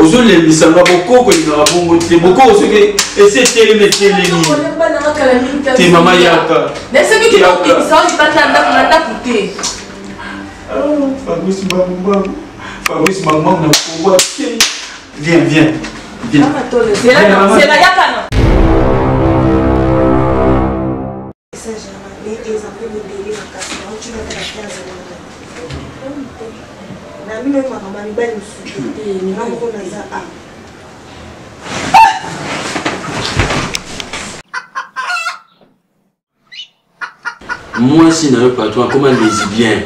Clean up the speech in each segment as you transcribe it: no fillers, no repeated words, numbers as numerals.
Ozolembisa nga, bokoko elingaka bongo te. Bokoko soki esi etelemi, etelemi te. Mama, yaka. Fabrice Mbangumbangu, Fabrice Mbangumbangu na Kongo. Viens, viens, viens. Zela, yaka na. Na bino makambo ya mibali mosusu te, nga moko naza a. Mwasi na yo patron akoma lesbien.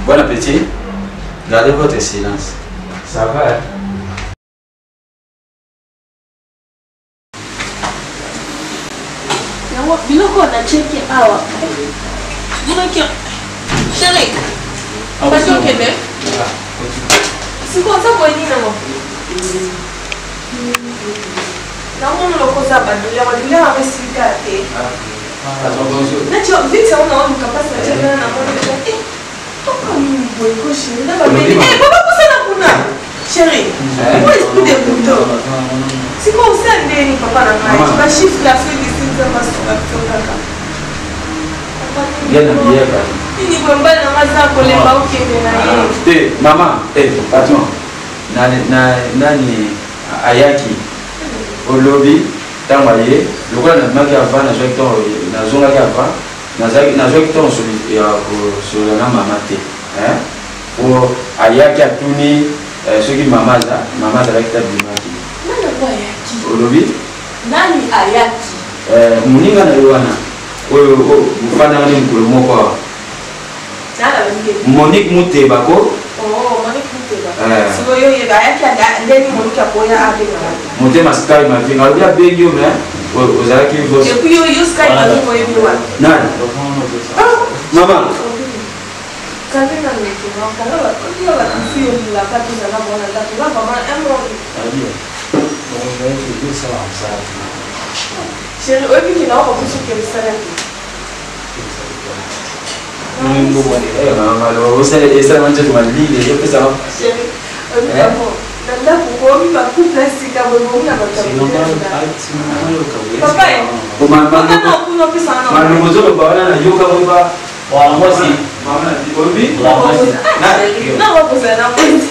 Bon appétit. Gardez votre silence. Ça va, hein? Yango biloko natiaki awa, monaki chéri kasi okende sikoyo oza boye nini nango? Namoni lokoza badouleur, badouleur yango esili kaka te. Nati vite yango naoluka mpasi natiaki wana, namoni deja. Nini boye ko chéri na babeli? Eh, papa, kosala kuna chéri po esprit de mouton sikoyo osala ndeni? Papa na ngai, bachiffre la fin de nzambe asuka biso kaka. Nini boye? Mobali na ngai aza kolemba, okende na ye. Te mama, eh, patron nani ayaki olobi ntango aye lokola nabimaki avant, nazwaki ntango, nazongaki avant, nazwaki ntango ya kosolola na mama te. Po ayaki, atuni soki mama aza. Mama azalaki te, abimaki. Olobi? Nani ayaki? Moninga na yo wana oyo bofandaka ne mokolo moko awa, Monique Muteba ko. Motema Sky Mavinga alobi abengi yo, mais ozalaki. Nani mama? Chéri, oyebi na okoki soki mosala te. Esalama nzoto malili, ezopesaka. Chéri, na ndako komi bacouple ya sika boye, bomi na bato. Papa, kuna opesaka. Malongo ozoloba wana, nayoka moyeba. Mwasi. Olobi? Nakokozala na mwasi.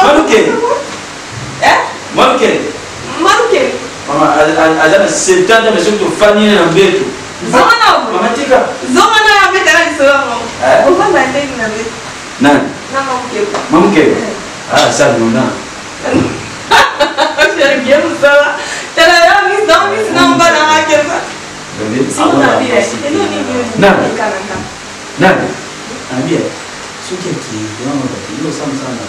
Maluke, Maluke. Maluke. Mama aza na 70, mais soki tofandi na mbeto. Zonga na. Mama, tika. Zonga na ya mbeta na lisolo yango. Ovanda ndenge na mbeto. Nani? Na mamukeba. Mamukeba, ah, sa nona. Chéri, mosala tala ya misi na misi na mobala ngakeba. Nani? Nani? Abia soki akei yo osala mosala na.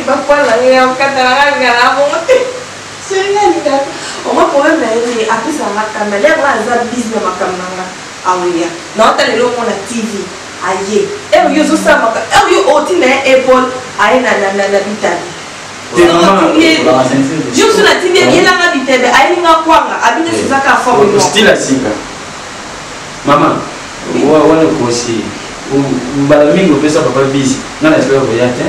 Bakwala katalanga ngala bongo te. Chéri, nga alingaka oma problème na ye nini? Apesanga kanda lere nga aza bise na makambo na nga. Aoya naota lelo omona TV aye ere yo ozosalamaka ere yo otinda ye épaule aye na bitabi. Jour natindi yelanga bitebe, ayelinga kwanga abi nyonso ezaka forme. Style ya sika mama wana okosi. Mbala mingi opesa papa bise, nga na espere koya te.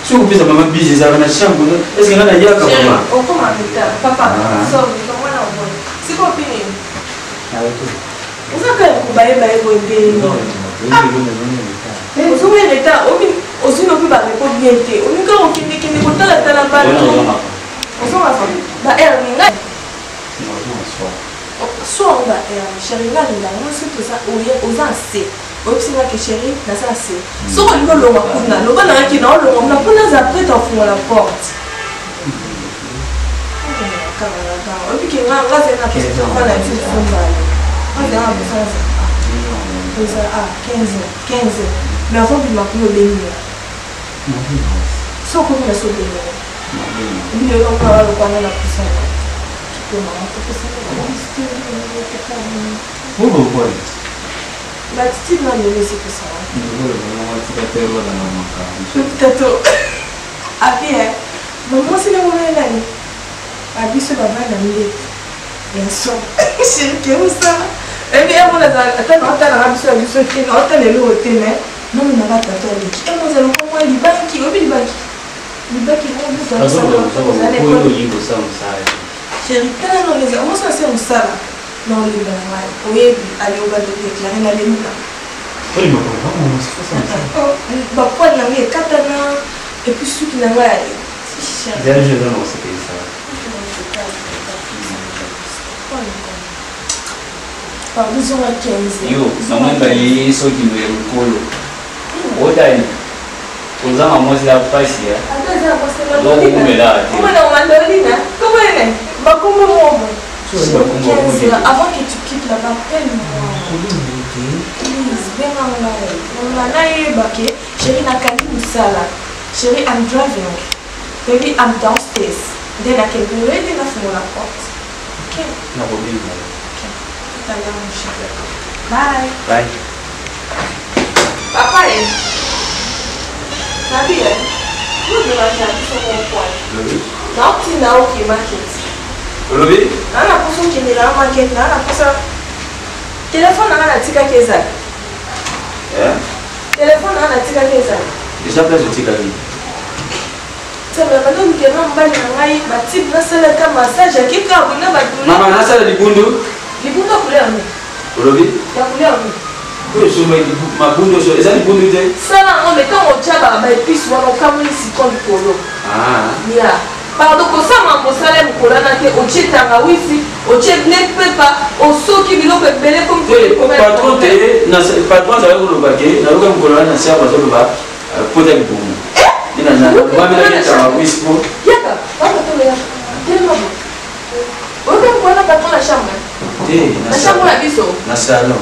Soki opesa mama bise, ezalaka na chambre. Est-ce nga nayaka, mama? Okoma retard, papa. Sikoyo pini oza kaka kobayebaye boye ndeni? Ozongi retard, ozwi noki barepo bien te, olingi kaka okendekende kotalatala bato. Ozonga ba heure ninga soir, ba heure. Chéri, nga alinga ngo soki oza nse, oyebisi nga ke chéri, naza nse. Soki olingi olongwa kuna, loba nanga ke na olongwa kuna mpona aza prête afungola porte. Oyebi ke nga azali na posa tofanda biso biso mbale. Azali na posa toza a 15 15, mais avant bima kuna, obengi nga. So okomi na so, obengi nga. Bino yoka lokwana na posa topemaka, topesaka. Battitude na lelo ezopesaka tato abi mwasi nango na nani abiso bavanda mbeto ya so. Chéri, ke mosala. Ebi emona ata naotalaka biso ya biso te, naotala eloko te, mais namonaka tata aleki. Emo ozala komwa libaki, oyebi libaki? Libaki chéri, tala nano eza omosi ase mosala na olemba na ngai, oyebi ale obanda odeklare nalembi na bapoile na ngai ekatana epuis suki na ngai. Pardon, zonga 15. Yo, namoni baye soki ya mokolo. Otali. Kozanga mwasi ya pasi ya. Ozokumela te. Comment na mandolina? Comment ene? Bakombo mobo. Avant que tu quittes là-bas, appelle-moi. Please, benga ngai. Nga nayeba ke chérie nakangi mosala. Chérie, I'm driving. Baby, I'm downstairs. Nde nakende oyebi nafungola porte. Ok. Nakobenga. Ok. Tout à l'heure, mon chéri. Bye. Bye. Papa, eh. Nabi, eh. Nous, nous biso moko poil. Naotinda oke market. Olobi? Naa na posa okende na market, naa na posa telefone nanga natikaki ezali. Telefone nanga natikaki ezali. Eza place otikaki. Nzambe, bando olukela mobali na ngai batipe nasalaka massage akeka bona badule. Mama, nasala libundu. Libundu ya couleur nini? Olobi? Ya couleur nini? Oyo esomaki mabundu oso eza libundu te. Sala yango me ntango otya baepice wana okamoli citron likolo. Ya pardon, kosala mosala ya mokolo wana te, otie tangawisi, otie black pepper, osoki biloko ebele. Patron te, patron azalaki koloba ke nayoka mokolo wana na serve azoloba pota libumu. Namamelaki tangawisi po. Yaka patron, yaka telema bo oyoka mokolo wana patron na chambre. Te. Na chambre na biso. Na salon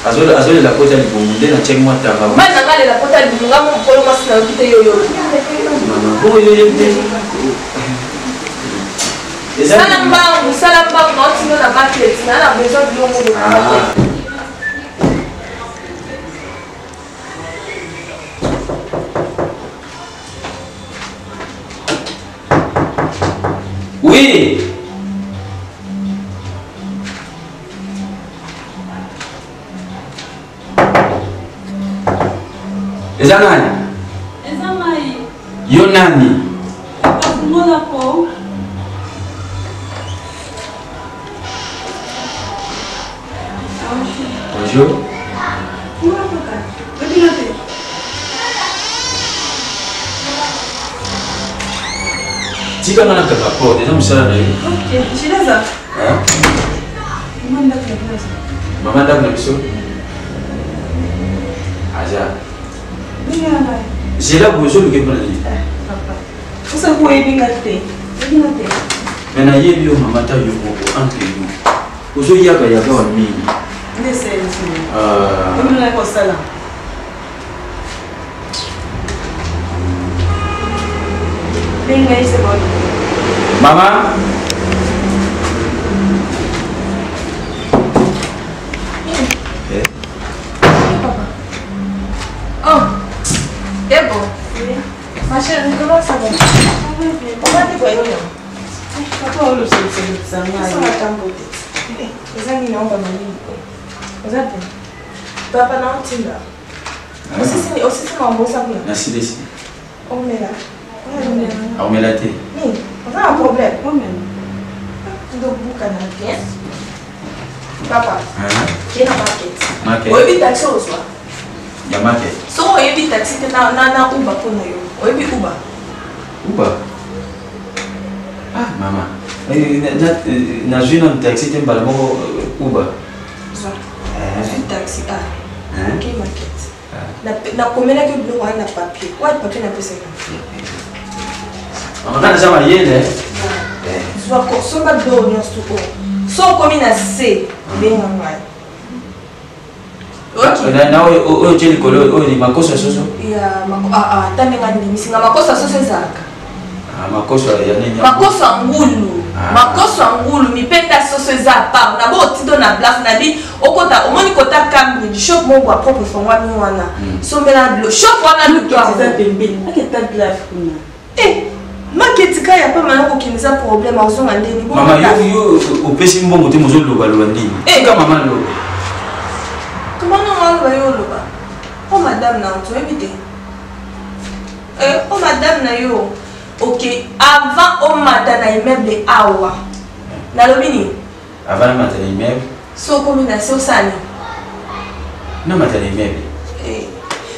azolela pota libumu, nde natiaki mwa tangawisi. Mai nanga alela pota libumu, nga mo mokolo mwasi nayoki te, yoyo. Mama, bongo yo yebi te. Sala mbangu, sala mbangu, naotino na market, naa na besoin biloko na market. Oui. Eza nani? Eza ngai. Yo nani? Bafungola po. Bonjour. Tika nga nakanga porte, eza mosala na yo. Ok, Chilaza. Mama ndako na biso aza zela boye, ozoluke mpona nini? Me nayebi yo mama, ta yo moko entre nous ozoyaka yaka wa mingi. Mama. Eh. Oh, Debo. Ma chérie, comment ça va? Obandi kwa yo? Papa, oloselisa ngai. Osala ntango te. Eza nini? Naomba malili. Oza te. Papa na otinda. Osisi osisi mambo osa kuna. Nasilisi. Omela. Aomela te. Nini? Oza na problème? Omela. Ndobuka na bien. Papa, ke na market. Market. Oyebi taxi ozwa? Ya market. Soki oyebi taxi te, na Uber mpo na yo. Oyebi Uber? Uber. Ah, mama. Nazwi nanu taxi te, mbala moko Uber. Zwa. Ozwi taxi a. Ke market. Nakomelaki biloko wana na papier. Wapi papier napesaki? Mama, nga naza mayele. Zwa, somba biloko nyonso oyo. So okomi na se, benga ngai. Na oyo tie likolo oyo ni makoso ya soso. Ya ata ndenge andimisi nga, makoso ya soso ezalaka. Makoso ya nini? Makoso ya ngulu. Makoso ya ngulu, mipende ya soso eza part na bo otindo na blaf na bi okota, omoni kota Cambridge shop moko ya propre fongwami wana, sombela bilo shop wana. Eza pembeni, aketa blaf kuna. Eh. Maki etika ya pamba na kokende eza problème, azonga ndeni. Mama, yo opesi mbongo te, mozolobaloba ndeni? Eka mama loba. Tomana nga aloba, yo oloba o madame na toyebi te. O madame na yo, ok, avant omata na immeuble awa, nalobi nini? Avant namata na immeuble. So okomi na se, osala nini? Namata na immeuble.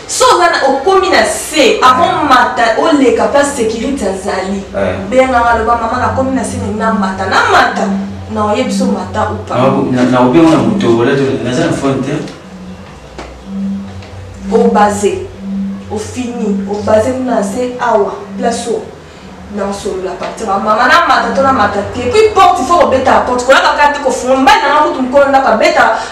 So oza okomi na se, avant mata, oleka place sécurité azali, benganga, aloba: "Mama, nakomi na se, nini, namata?" Namata na oyebi so mata ou pas. Nakobenga na moto ola, naza na phone te. Obase, ofini, obase kuna na se awa, place oyo nasolola partir: "Mama, namata to namata te?" Puis porte, il faut kobeta porte, koyaka kaka te kofunga. Mobali nanga kutu, mokolo ndako,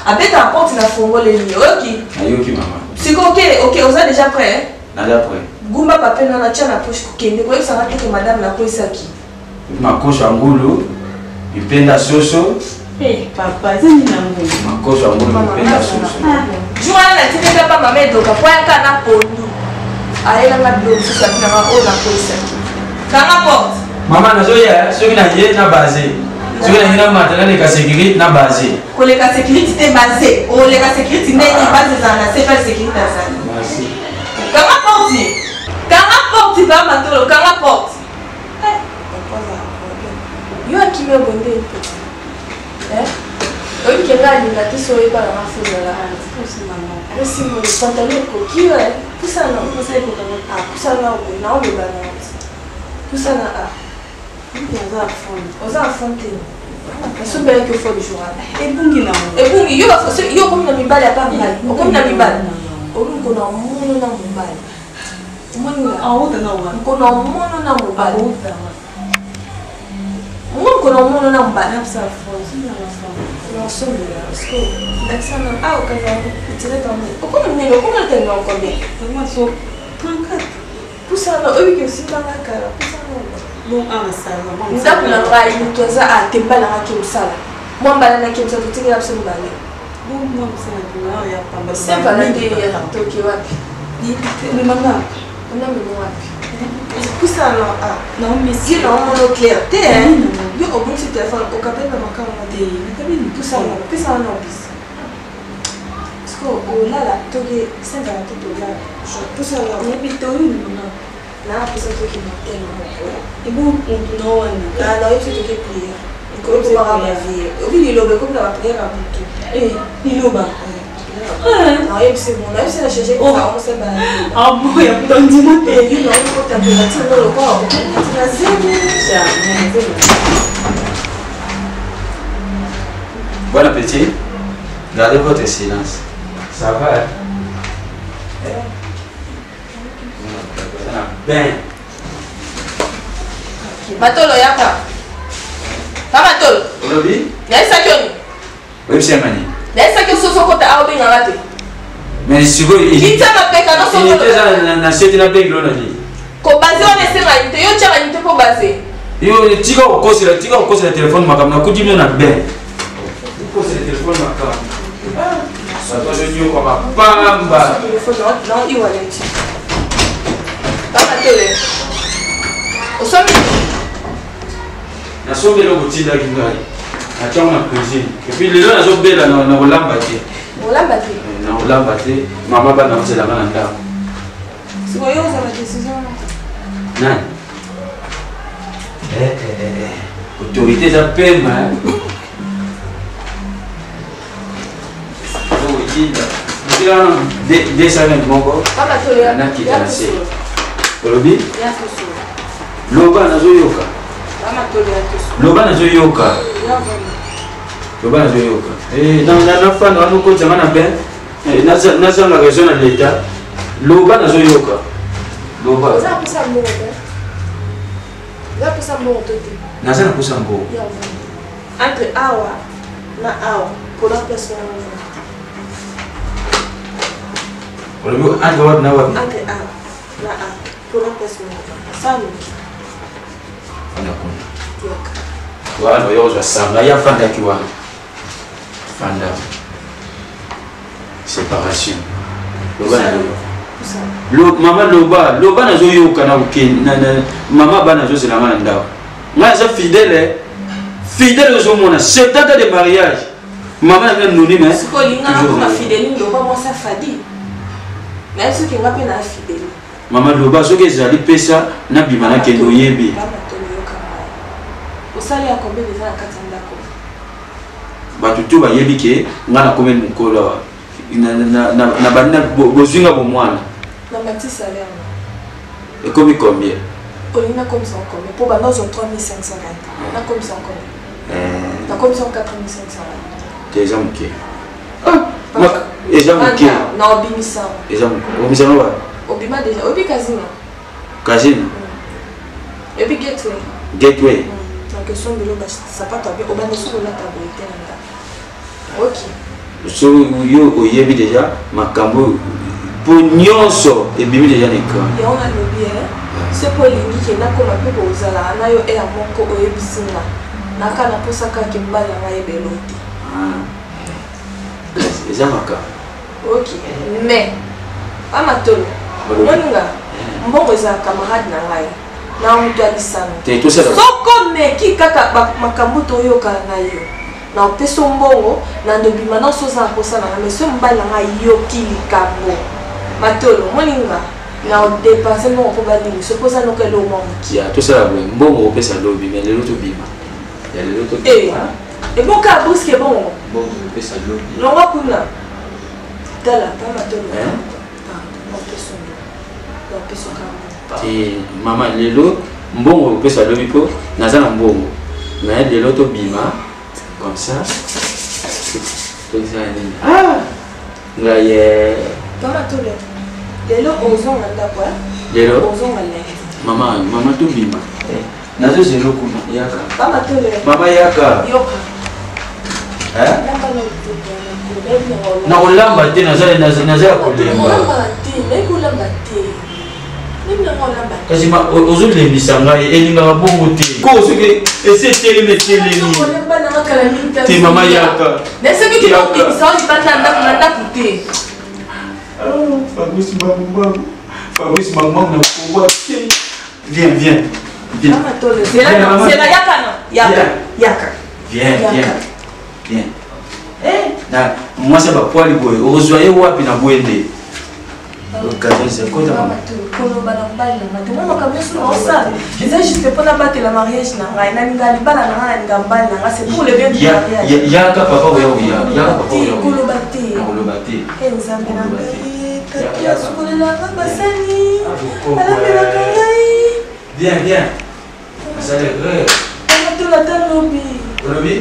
abetaka porte, na fongoleli, oyoki? Nayoki, mama. Siko ok, oza déjà prêt? Naza prêt. Gumba papier nana, tia na poche, kokende koyebisanga teke madame nakwesaki. Makoso ya ngulu, mipenda soso. Papa, eza nini yango? Makoso ya ngulu, mipenda soso. Jour wana natindaka pa mama edoka po ayaka na pondu, ayelanga biloko mosusu, abinanga oyo nakwesaki. Kanga porte. Mama, nazoya. Soki na ye na base, soki na ye na mata, naleka sécurité na base. Koleka sécurité te, base. Oleka sécurité ndeni? Base ezala na se, pa sécurité azali. Merci. Kanga porte, kanga porte, pa matolo, kanga porte. Yo akimi obonde oyebi ke nga alinga te. So oyeba nanga fo ozala osimba pantalon ekoki. Pusana, pusana, naoloba na pusana. A oza na fond te, nasombelaki yo fo jour wana. Ebungi nango. Ebungi. Yo yo okomi na mibali apa ngai, okomi na mibali, okomi kona mono na mobali. Omoni nkona mono na mobali, omoni nkona mono na mobali. Nasombela ndakisana awa, okanga okomi nini, okomi otenga combien? Pusana, oyebi ke osimbanga kala, pusana. Ndako na ngai, moto aza atemba nangaki mosala, mwa mbala naki mosala, totikela biso mibale. Saint-Valentin toke wapi? Ona memo wapi? Pusana yo, na omono clair te. Yo obongisi telefone, okabeli na makambo te. Pusana, pesana na obisi parce que olala toke Saint-Valentin, tolala. Pusana. Naa posa toke motel moko. Nayebi so toke prière, ekomaka bavie, obi liloba ekomi na baprière ya butu. Liloba. Nayebi se bon, nayebi se na change aboya tondima te. Yo naokota température ngo lokola okomi na zemi. Bon appétit. Gardez votre silence. Ça va, hein? Ben. Matolo, yaka pa matolo. Olobi? Nayebisaki oni. Oyebisi yanga nini? Nayebisaki soso okota awa, obenganga te. Mais sikoyo kita mapeka. Unité eza na seti, na bengelo na nini? Kobase wana esenga nini te, yo tiaka nini te mpo base. Yo tika kokosela, tika kokosela telefone makambo, nakuti bino na ben. Kokosela telefone makambo, bato azonyokwama pamba. Telefone e-wallet, bamatele osomi. Nasombi eloko otindaki ngai, natiango na cuisine, et puis lelo nazobela na kolamba te. Olamba te? Na kolamba te, mama, bana ozelanga na ndako. Sikoyo ozala décision. Nani? Autorité eza pema otinda wana 220 moko nakita na se. Olobi? Loba, nazoyoka. Loba, nazoyoka. Loba, nazoyoka. Nafanda wana, okotisanga na ben, nazanga raison na leta. Loba, nazoyoka, loba. Naza na posa mbongo. Entre awa na awa, mpona place wana. Olobi entre wapi na wapi? Entre awa na awa, mpona place wana saluki. Fanda kuna. Yoka. Wana oyo ozwa sanga ya fandaki wana, fanda séparation, loba na yo. Mama loba, loba nazoyoka na kokende, mama bana azozela nga na ndako. Ngai aza fidèle, fidèle ozomona 70 ans de mariage. Mama na bino noni mais. Sikoyo olinga nakoma fidèle loba mwasi afadi. Nayebi soki nga mpe na fidèle. Mama loba soki ezali pesa nabima nakende oyebi. Osali ya combien eza na kati ya ndako? Bato to bayebi ke nga nakomeli mokolo awa. Na bandi bozwi nga bomwana. Na mati salaire na. Ekomi combien? Olingi nakomisa combien? Po banda ozwa 3520. Nakomisa combien? Nakomisa 4520. Te eza moke. Eza moke. Na obimisa. Eza moke. Obimisa ngo wapi? Obima déjà. Oyebi casino? Casino? Oyebi Gateway? Gateway. Na question bilo ba sapato abi obanda soki olata boye te na ndako. Ok. So yo oyebi déjà makambo po nyonso ebimi déjà na écran. Yango nalobi eh. Se po olingi ke nakoma mpe kozala na yo air moko oyebisi nga. Naka naposa kaka ke mobali na ngai ayeba eloko te. Eza makambo. Ok. Mais Amatolo, omoni nga mbongo ezala camarade na ngai na moto ya lisano. Soko omeki kaka makambo toyokana na yo. Na opesa mbongo na ndobima nyonso oza na mposa na ngai mais so mobali na ngai ayoki likambo matolo omoni nga na odepense mbongo mpo balimisa mpo oza noka eloko mwa moke. Ya tosala boye mbongo opesa lobi mais lelo tobima. Ya lelo tobima. Eboka brusque bongo. Mbongo opesa lobi. Longwa kuna. Tala pa matolo. Te mama lelo mbongo opesa lobi mpo naza na mbongo mais lelo tobima comme ça tozala nini ah ngai ye mama tolo lelo ozonga ndako lelo ozonga lelo mama mama tobima nazozela kuna yaka mama tolo mama yaka yoka nakolamba te naza ya kolemba kasi ozolembisa ngai elingaka bongo te ko soki esi etelemi etelemi te mama yaka Fabrice Mbangu Fabrice Mbangu na Congo viens viens viens yaka yaka viens viens viens na mwasi ya bapoili boye okozwa ye wapi na bwende koloba na mobali na ngai temo makambo nyonso naosala eza juste mpo nabatela mariage na ngai nalinga libala na ngai nalinga mobali na ngai c'est pour le bien du mariage yaka papa oya oya yaka papa oya koloba te koloba te e nzambe na ngai tati asukolelanga basani alambelaka ngai bien bien asali erreur amatola ata lobi olobi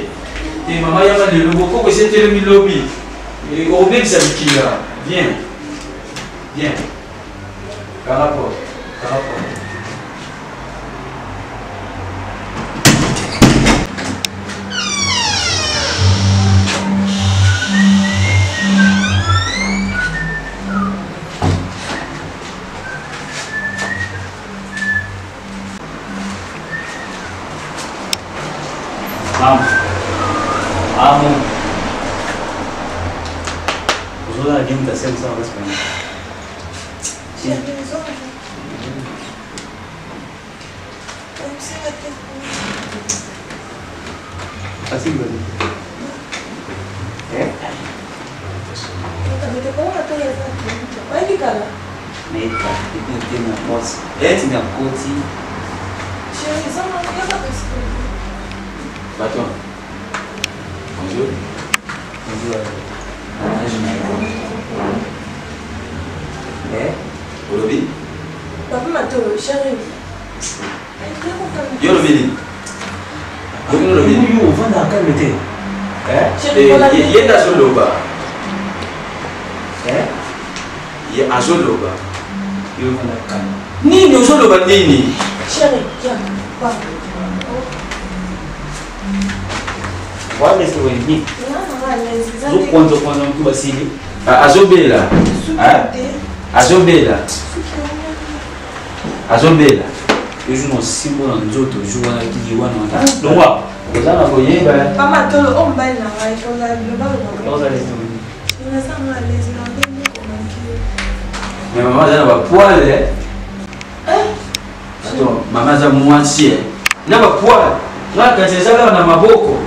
te mama yaka lelo bokoko esi etelemi lobi okobebisa mikila bien bien kanga porte kanga porte. Mamu. Mamu. Ozolala bien mutu asali mosala makasi pona. Facile bani. Eh? Naika, depuis te na porte. Eh, ti na koti. Baton. Bonjour. Bonjour. Eh? Olobi? Papa Matolo, chérie. Yo olobi nini? Yo olobi nini? Yo ovandaka calme te. Eh? Ye nde azoloba. Eh? Ye azoloba. Yo ovandaka calme. Nini ozoloba nini? Chérie, yaka. Papa. Wana esi oyebi. Ozokonza konza motu basili. Azobela. Azobela. Azobela. Yo jour osimbo na nzoto jour wana kiki wana wana. Longwa. Oza na koyeba. Mama tolo o mobali na ngai kozala biloba loba. Oza lezi. Naza nga lezi na ndenge komaki. Mais mama aza na bapoile. Attends, mama aza mwasi na bapoile. Nga kasi eza kaka na maboko.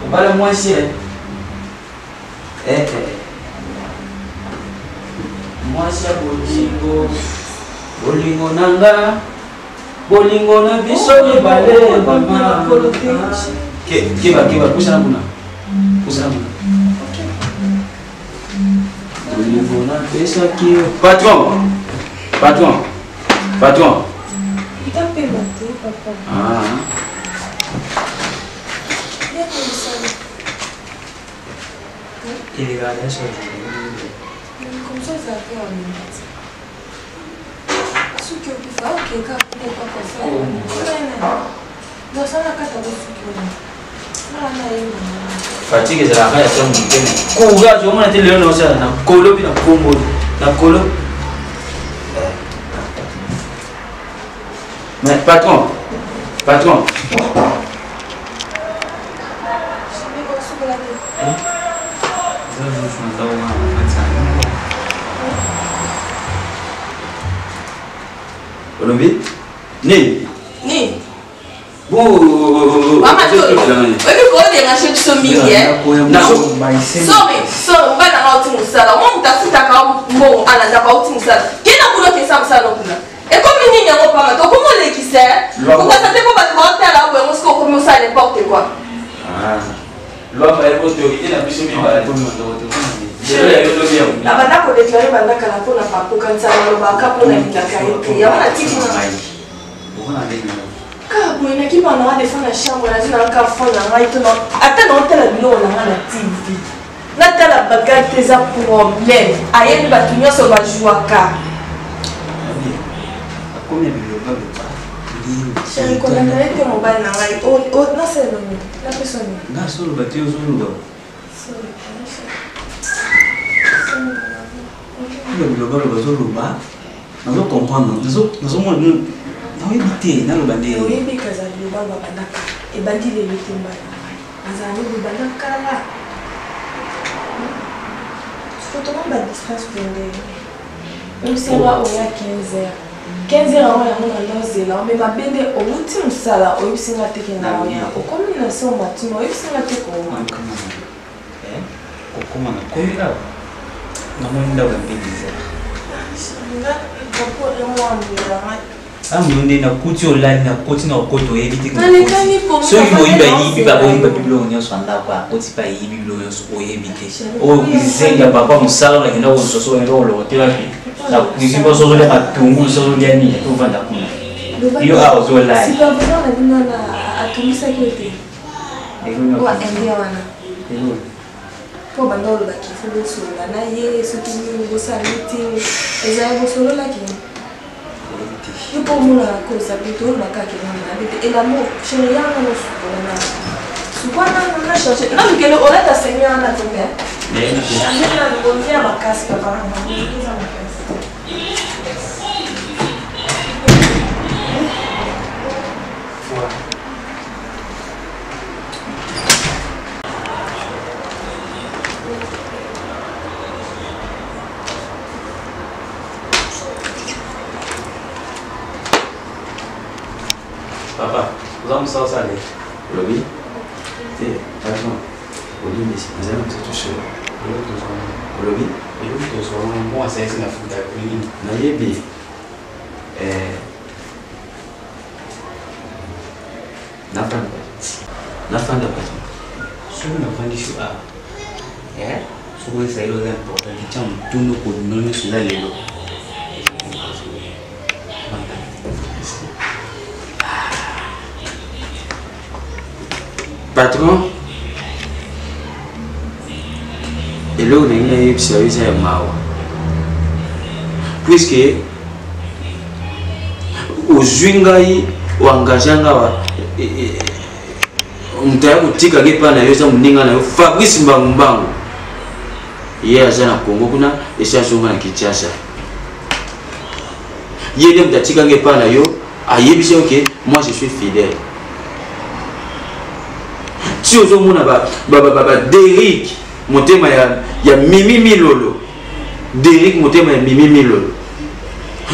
Obala mwasi. Eh, eh. Mwasi ya bolingo, bolingo na nga, bolingo na biso mibale mama. Keba keba, pusana kuna, pusana kuna. Bolingo napesaki yo. Patron, patron, patron. Tapema te papa. Ah. Comme ça, ça fait un minute. Soki okufa okeka kuna epa coiffeur. Nasala kata bosuki wana. Nana ye mama. Fatigue ezalaka ya ntango motema. Courage omona te lelo naosala na kolo mpe na kombo na kolo. Mais patron, patron. Olobi? Nini? Nini? Bon, Mama to, oyebi ko déranger biso mingi eh. Sorry, sorry, mobali nanga auti mosala. Mwa moto afutaka mbongo ana ndako auti mosala. Kenda kuna okesa mosala no kuna. Ekomi nini yango pamba te okomi olekisa kokasa te mpo bato baotala yo boyango soki okomi osala n'importe quoi. Lwamba ye autorité na biso mibale. Lelo ya yo lobi ya Na banda kodeklare banda kala mpo na pakokanisa nalobaka mpo nalingaka ye te yango natiki kaka boye nakima na nga defo na chambre nazwi na nga fo na ngai to ata naotala biloko na nga na tv natala bagage te eza problème ayebi bato nyonso bajwaka Chéri, kolanda ye te mobali na ngai nasala nini napesa nini nasoloba te ozoloba bilobaloba ozoloba nazo comprendre nazomona nayebi te naloba nde oyebi kaza bilobaloba banda kala ebandi lelo te mbala na ngai azala nde banda kala sikotonga ba distance pende osenga oya 15 heures 15 heures yango yango na nozela me mabe nde owuti mosala oyebisi nga te ke na oya okomi na se omatino oyebisi nga te kooma kokoma na komi awa namoni ndako ya mpe désert amino nde nakuti olali nakoti na okoti oyebi te soki moyibi ayibi bakoyiba biloko nyonso ya ndako akoti mpe ayibi biloko nyonso oyebi te oyo cuisine ya papa mosala nakenda kozwa soki nakenda koloko te wapi na cuisine mpo soki ozolia matungulu soki ozolia nini tovanda kuna yo awa ozolala atungisaki yo te wana mpo banda olobaki fo bosolola na ye soki nini bosala meeting ezali bosololaki yo mpo omonaka koza mpe toolobaka akemona na bete elamo chéri yanga nosukola na sukwana na change nalukele olata seigneur wana tope change nanu bongi ya makasi papa na eza makasi. Papa, oza mosala osala nde? Olobi? Te, patron. Olimbisi, nazali na mosusu solo. Olobi? Eloko tozwa wana mbongo asalisi na futa nini? Nayebi. Eh, nafanda nafanda patron. Soki nafandisi yo awa, eh, soki ezali oza important te, tia motundo kobima nyonso eza lelo. Patron, eloko nalingi nayebisa yo eza ya mawa puiske ozwi ngai oengage nga wa moto aya kotika ngai epai na yo eza moninga na yo Fabrice Mbangumbangu, ye aza na Congo kuna esi azonga na Kinshasa. Ye nde moto atika ngai epai na yo, ayebisi yo ke moi je suis fidèle. Ti ozomona baderik motema ya Mimi Milolo. Derek motema ya Mimi Milolo.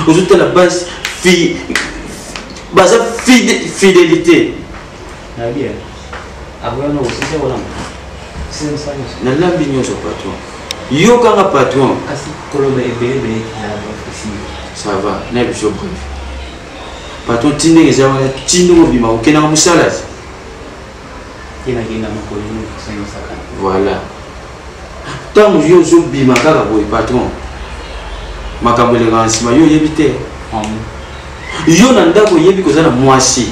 Ozotala basi fi baza fidélité. Nalambi nyonso patron. Yokanga patron. Kasi koloba ebele ebele Ça va, na biso bref. Patron ti ndenge eza wana ti ndenge obima okendaka mosala te. Voilà. Ntango yo ozobima kaka boye patron, makambo elekaka na nsima yo oyebi te. Yo na ndako oyebi koza na mwasi,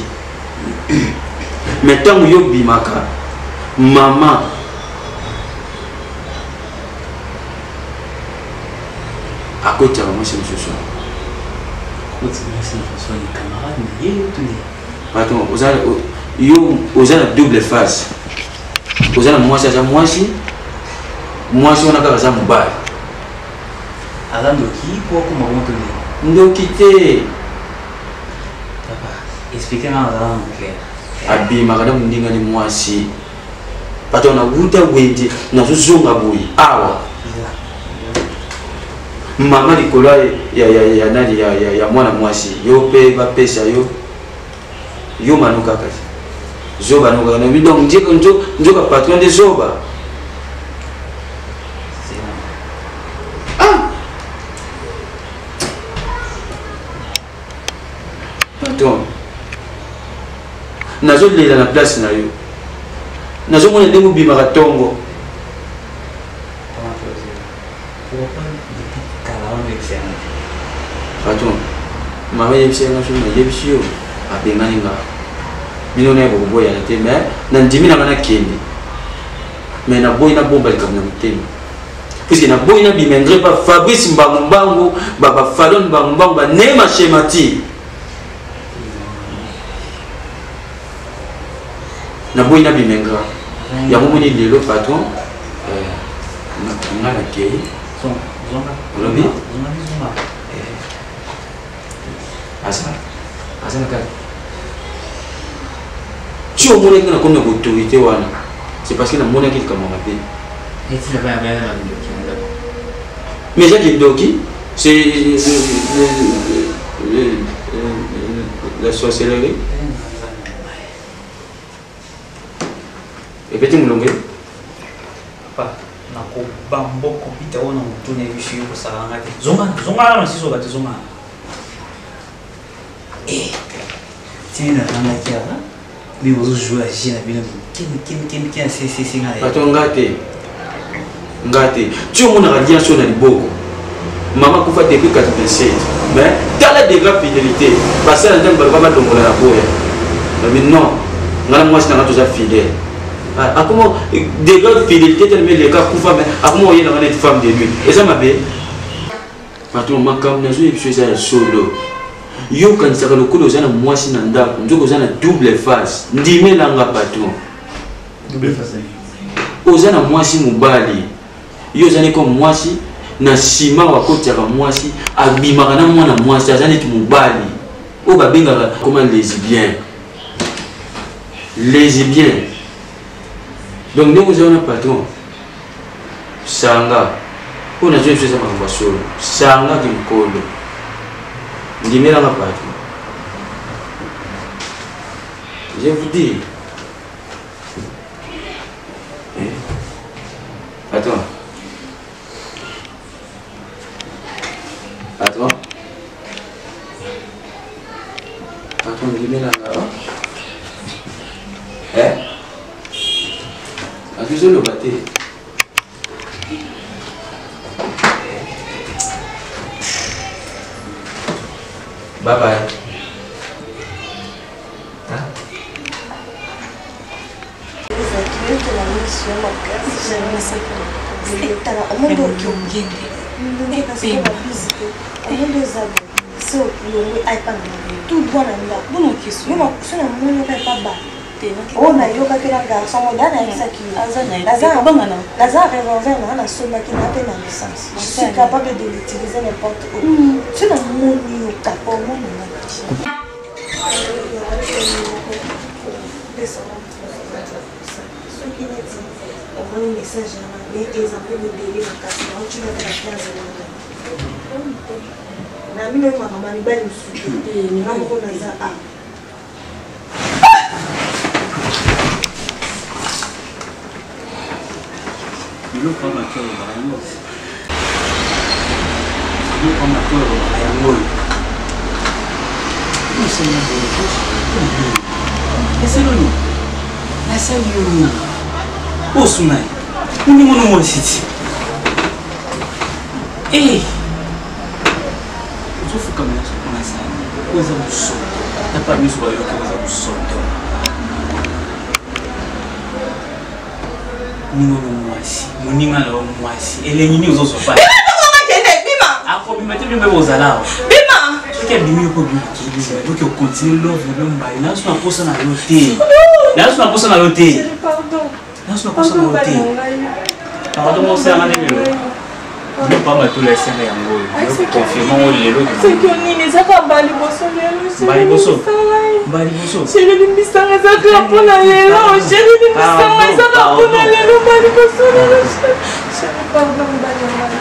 mais ntango yo obimaka mama akotiaka mwasi mosusu. Patron, oza yo oza na double face, oza na mwasi aza mwasi, mwasi wana kaka aza mobali. Aza ndoki po akoma bongo to nini? Ndoki te. Papa, explique nga nazala na clair. Abimaka na moninga ni mwasi. Patron, nawuta wenze nazozonga boye awa. Mama likolo ya ya ya nani ya ya, ya mwana mwasi yo mpe bapesa yo yo mano kaka zoba no kaka na donc nzoka nzoka patron nde zoba. Ah! Patron, nazolela na place na yo, nazomona ndenge obimaka ntongo. Patron, mama yebisi nga soki nayebisi yo abengani nga bino naye bokoboyana te, mais nandimi na nga nakende, mais naboyi nabomba likambo na motema puisque naboyi nabima ingre pa Fabrice Mbangumbangu, bafalon Mbangumbangu, banema Shemati, naboyi nabima ingre yango moni lelo patron nga nakei olobi aza aza na kati ti omonaki nga nakomi na autorité wana, c'est parce que namonaki likambo mabe. Mais eza kindoki, c'est la sorcellerie. Ebeti molongo papa, nakobambo kompita oyo na motu na yebiso yo kosala nga te. Zonga zonga na masiso bato zonga. Tini nafandaki awa ndenge bozojoue agie na bino mike mike mike mike ya sesese nga. Bato nga te, nga te. Ti omonaka alliance oyo na liboko, mama akufa depuis 87, mais tala degré fidélité basala nzambe baloba balongola na boya babi non, nga na mwasi na nga toza fidèle. Akoma degré fidélité telema eleka akufa, mais akoma oyelanga neti femme de nuit. Eza mabe patron, makambo nazoyebi biso eza ya solo. Yo okanisaka lokola oza na mwasi na ndako, nzoka oza na double face. Ndimelanga patron, oza na mwasi mobali, yo oza neti mwasi na nsima wakotiaka mwasi abimaka na mwana mwasi aza neti mobali oyo babengaka koma lesbien, lesbien. Donc ndenge oza wana patron, sanga mpo nazwi biso eza makambo ya solo, sanga kinkolo, ndimelanga patron, je vous dis. Eh? Attends. Attends. Attends, ndimelanga. Eh? Azozoloba te. Bye bye. Hein? Oyo nayokaki na garçon oyo da nayebisaki yo naza revolver nanga nasombaki na mpe na licence, je suis capable de l'utiliser n'importe où. So namoni yo kaka omonanga soki neti Omoni message wana mais eza mpe bodele makasi naotika kaka 15 wana na bino oyo makambo ya mibali mosusu te nga moko naza a Biloko ya mati olobaka yango, biloko ya mati olobaka yango oyo osali boye, esali nini? Nasali yo nini? Osuna ye moningo no mwasi ti e ozofukamela soko nasali oyo eza bosoto tapa miso bayoki oyo eza bosoto. Moninga no mwasi, moninga na yo mwasi, elengi nini ozozwa pa? Akobima te, bino mpe bozala awa. Bima! Soki abimi yo mpe obimi okili, oki okontinue love na bino mibale. Nazo na posa na yo te, nazo na posa na yo te, nazo na posa na yo te. Pardon, mosala nga ndenge lelo biloko ya matola esenga yango oyo confirme ngo lelo. Soki nini ezaka mbala liboso lelo. Mbala liboso, mbala liboso. Chéri, limbisanga, ezaka mpona lelo. Chéri, limbisanga, ezaka mpona lelo, mbala liboso lelo. Chéri, pardon, mobali na ngai.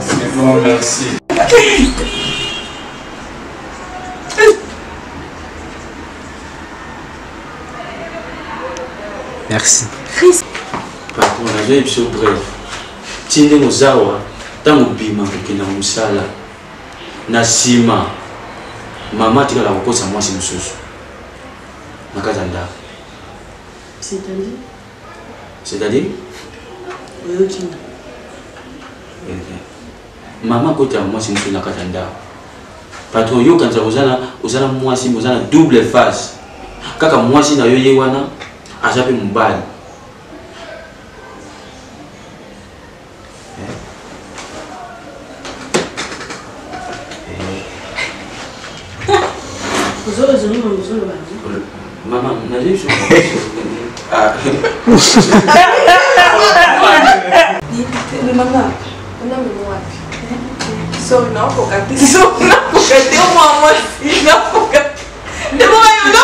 C'est bon, merci. Merci. Patron, nazoyebi biso bref ti ndenge oza awa, ntango obima kokenda mosala na nsima, mama atikala kokosa mwasi mosusu na kati ya ndako. C'est-à-dire? C'est-à-dire? Oyoki nga. Mama akotaka mwasi mosusu na kati ya ndako. Patron, oyokanisa oza na mwasi, oza na double face. Kaka mwasi na yo ye wana aza mpe mobali. Mama, nazoyebi biso. Ah. Mama, onamemi wapi? Sorry, naokoka te. Sorry, nakoka te. Omwa mwasi, nakoka te. Lebonga yo lo.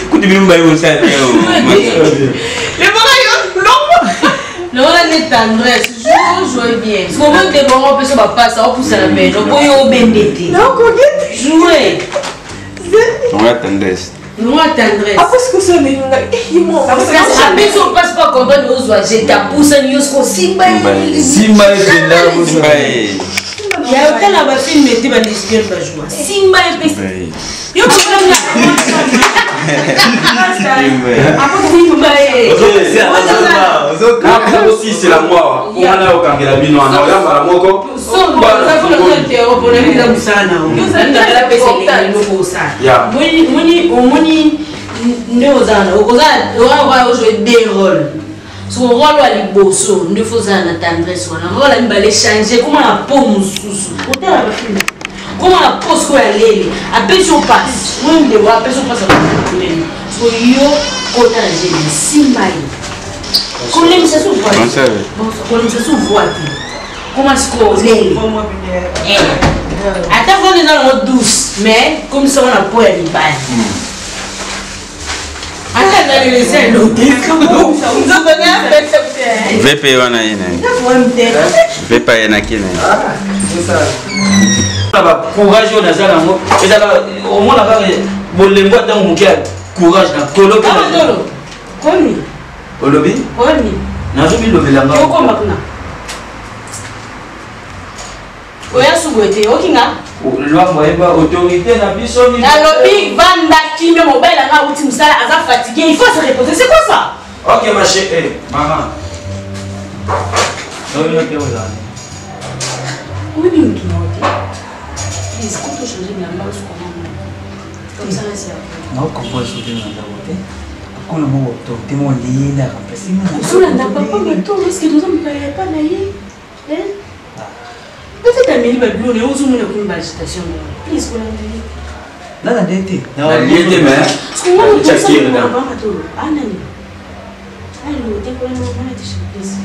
Kutu bino mibale bosala te. Lebonga yo lo. Lokola nde tendresse, joue joue bien. Sikomo te bongo mpe so bapasa opusana pene oboyi obende te. Nakoki te. Joue. Longola tendresse. Longola tendresse. Apesi apesi opasi mpo akomprendre ozwa jete apusani yo siko simba ye. Simba ye mpenza, simba ye. Ya otala bafilme te, balesbienne bajoua simba ye mpe yo simba ye. Nakosisela ngo awa mpo wana okangela bino wana oyambala moko. Moni omoni nde ozala okozala ojouer deux rôle. So rôle ya liboso nde fo ozala na tendresse wana, rôle ya mibale change, koma na po mosusu. Otala bafilme, koma na po sikoyo ya lele, apesi yo pasi oyo ndeko apesi yo pasi akomema siko yo kota na gene simba ye, kolemisa so voi, kolemisa so voi te. Koma sikoyo lele, ata vone eza nango douce, mais komisa wana po ya mibali ata nalelo eza elote. VP wana ye na ye. VP ayenaki na ye. Na bacourage oyo naza nango, ezala omona kaka bolembo ya ntango moke ya courage na kolo mpe. Komi. Olobi? Komi. Nazobilobela nga. Okoma kuna. Oya subu ete okinga. Lwambo ayeba autorité na biso. Nalobi vanda kimia, mobali nanga awuti mosala, aza fatigué, il faut se reposer. C'est quoi ça? Ok, ma chérie, eh, maman. Oyo te ozala. Oyebi motu na yo te. Please, quand ochange bilamba osukama comme ça nasi. Naokomprendre soki na ndako te akona moko autorité moko ndeye nde aremplace. Ozolanda papa Matolo, est-ce toza mopaya epa na ye? Peut-être ameli babilo na ye, ozomona komi baagitation. Please, kolanda ye. Nana nde te. Nalie te, mais Matolo anani alo te, kolanda mwana te, please.